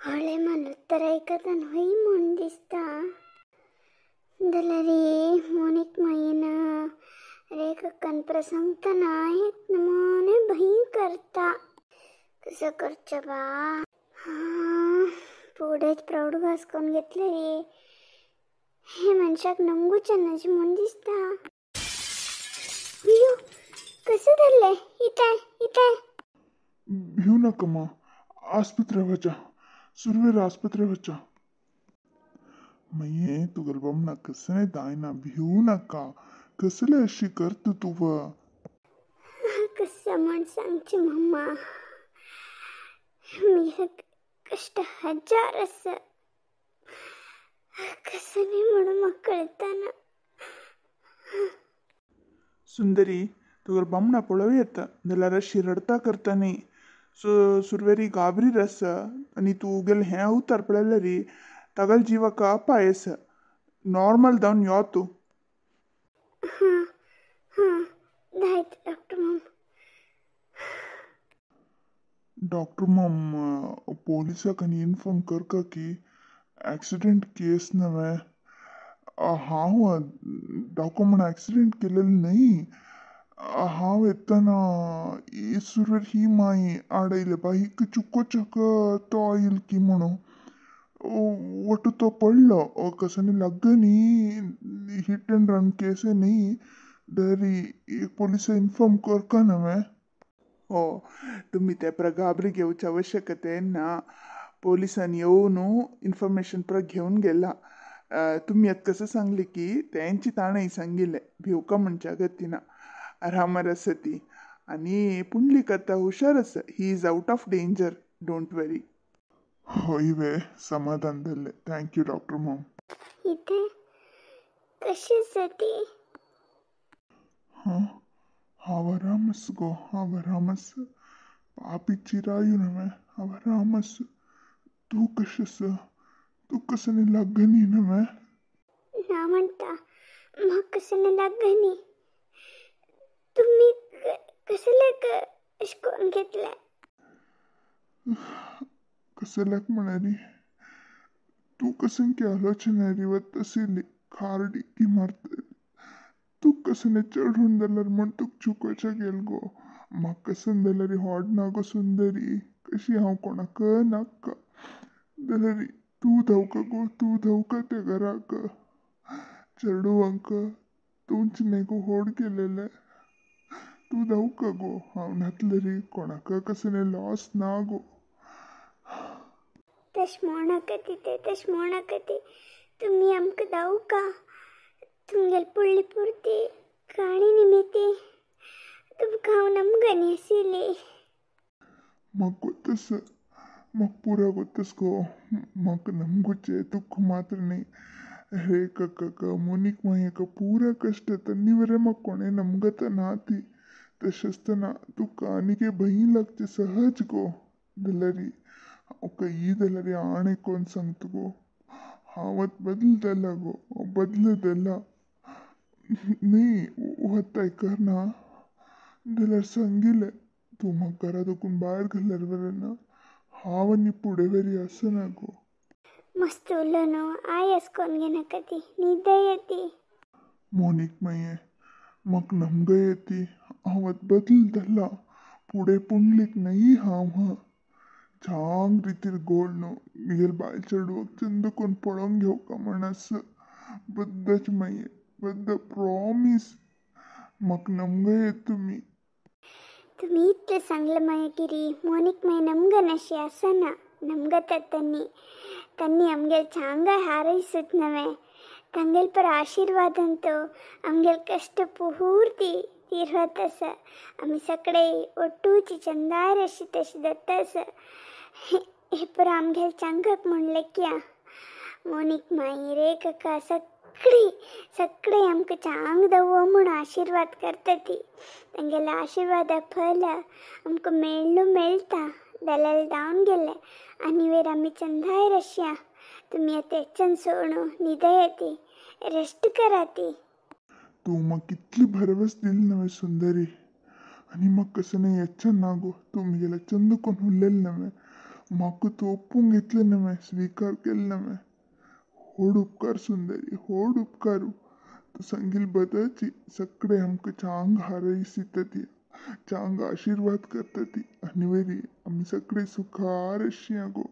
होळे म्हण उत्तर आयकता न्हय म्हूण दिसता. जाल्यार मोनीक मायना रेखकान प्रसंगतना एक नमोने भंय करता. कसं करचं बा? हां, पुढेच प्रौढ घास करून घेतले रे. हे मनशाक नमगूचे नज म्हूण दिसता. अय्यो, कसं धरले? इथे इथे. भिवू नका मा, आस्पत्रे वचा, सुरवेर आस्पत्रे वचा. मये तुगेले बमणाक कसलें जायना, भिवू नाका. कसले अशी करता तूं? कसं म्हण सांगची मम्मा, मी कष्ट हजार आसा, कसं न्ही म्हणून म्हाका कळतना. सुंदरी, तुगेले बामणा पळोवं येता जाल्यार अशी रडता करता न्ही. सो सुरवेरी गाबरीर आसा आनी तूं गेले हें अवतार पळयल्यार तागेल्या जिवाक अपाय आसा. नॉर्मल जावन यो तूं. हां हां, धायत डॉक्टर माम. डॉक्टर माम, पोलिसाक आनी इन्फॉर्म करका की ॲक्सिडेंट केस नव्हे. हांव दाखो म्हण ॲक्सिडेंट केलेलो न्ही. हांव येतना सुरवेर ही माई आडयले बा, ही चुकोचक तो आयल की म्हणून वट्टू तो पडलो. कसनी लागग न्ही, हिट एंड रन केस न्ही. तरी एक पोलिसा इन्फॉर्म करका नव्हे. हो, तुम्ही त्या प्र गाबरी घेवची आवश्यकते ना. पोलिसांनी येवन इन्फॉर्मेशन प्र घेवन गेला. तुम्ही आतां कसं सांगले की तेंची ताणें सांगिल्लें भिवका म्हणच्या गतीना, आरामार आसा ती आनी पुंडलीक आतां हुशार आसा. He is out of danger, don't worry. हय वे, समाधान जालें. Thank you doctor mom. इथे कशी आसा ती? हां, हांव आराम आसा गो, हांव आराम आसा. पापी चिरायू नव्हे, हांव आराम आसा. तूं कशें आसा? तूं कसलें लागनी नव्हे? ना म्हणटा, म्हाका कसलें लागनी. तुमी कसले अशें करून घेतलें? कसल्याक म्हळ्यार तूं कसं की आलोचना वता आशिल्ली, कार डिक्की मारतली. तूं कसलें चडून जाल्यार म्हण तुका चुकोवच्या गेल गो. म्हाका कसन जाल्यार होड ना गो सुंदरी, कशी हांव कोणाक नाका. जाल्यार तूं धांवका गो, तूं धांवका त्या घराक. चेडवांक तूंच न्ही गो होड केलेलें. तूं धांवका गो, हांव नातलें कोणाक कसलें लॉस ना गो. तशें म्हणनाका तितें, तशें म्हणनाका ती. तुमी आमकां धांवका. तुमगेले पुडली पुरती काणी निमिती तुमकां हांव नमगनी आशिल्ली. म्हाका गोत्तस, म्हाका पुरा गोत्तस गो. म्हाका नमगुचें दुख्ख मात्र न्ही. रेखकाक मोनीक मायेक पुरा कश्ट तन्नी वरे म्हाका कोणें नमगता ना ती. तशें आसतना तुका आनीक भंय लागचें सहज गो. जाल्यार हांव खंयी जाल्यार आण कोन्न सांगता गो, हांव आतां बदलतला गो, बदलतला. न्ही वता आयकना जाल्यार सांगिल्लें तूं म्हाका घरा दुखून भायर घाल्यार बरें ना. हांव आनी फुडें बरी आसना गो. मस्त उरलो न्हू, आयस कोन्न घेनाका ती, न्हिदय येती. मोनीक माये, म्हाका नमगय येती. हांव आतां बदलतला, फुडें पुंडलीक न्ही हांव. हां, छान रितीर गोड न्हू, म्हगेले बायल चेडवाक चंद कोन्न पळोवंक घेवका म्हण आसा. बद्दच माये, बद्द प्रॉमीस. म्हाका नमगय येत तुमी. तुमी इतलें सांगलें मागीर गिरी, मोनीक मागीर नमगन अशी आसना. नमगता तन्नी तन्नी आमगेले चांगाय हारयसूत नव्हे. तांगेले पर आशिर्वादान तो आमगेले कश्ट पुर्ती तीरवत आसा. आमी सगळे ಒಟ್ಟೂಚಿ ಚಂದಾर अशी तशी दत्त आसा. हे पर आमगेले चांगाक म्हण लेखया. मोनीक माई रेखका सगळी सगळे आमकां चांग दवो म्हूण आशिर्वाद करता ती. तांगेल्या आशिर्वादा फल आमकां मेळ्ळू मेळटा. जाल्यार धांवन गेले आनी वेर आमी चंदाय रश्या. तुमी आतां हेच्यान सोडू न्हिदय ती, रेस्ट करा ती. तूं म्हाका कितली भरवस दिली नव्हे सुंदरी. आनी म्हाका कसलें येच्चें ना गो. तूं म्हगेलें चंद कोन्न उरलेलें नव्हे. म्हाका तूं ओप्पूंक घेतलें नवें, स्विकार केलें नवें. होड उपकार सुंदरी, होड उपकारू. तूं सांगील बदची सगळे आमकां चांग हारयसितती, चांग आशीर्वाद करतती आनी वेरी आमी सगळे सुखार अशी गो.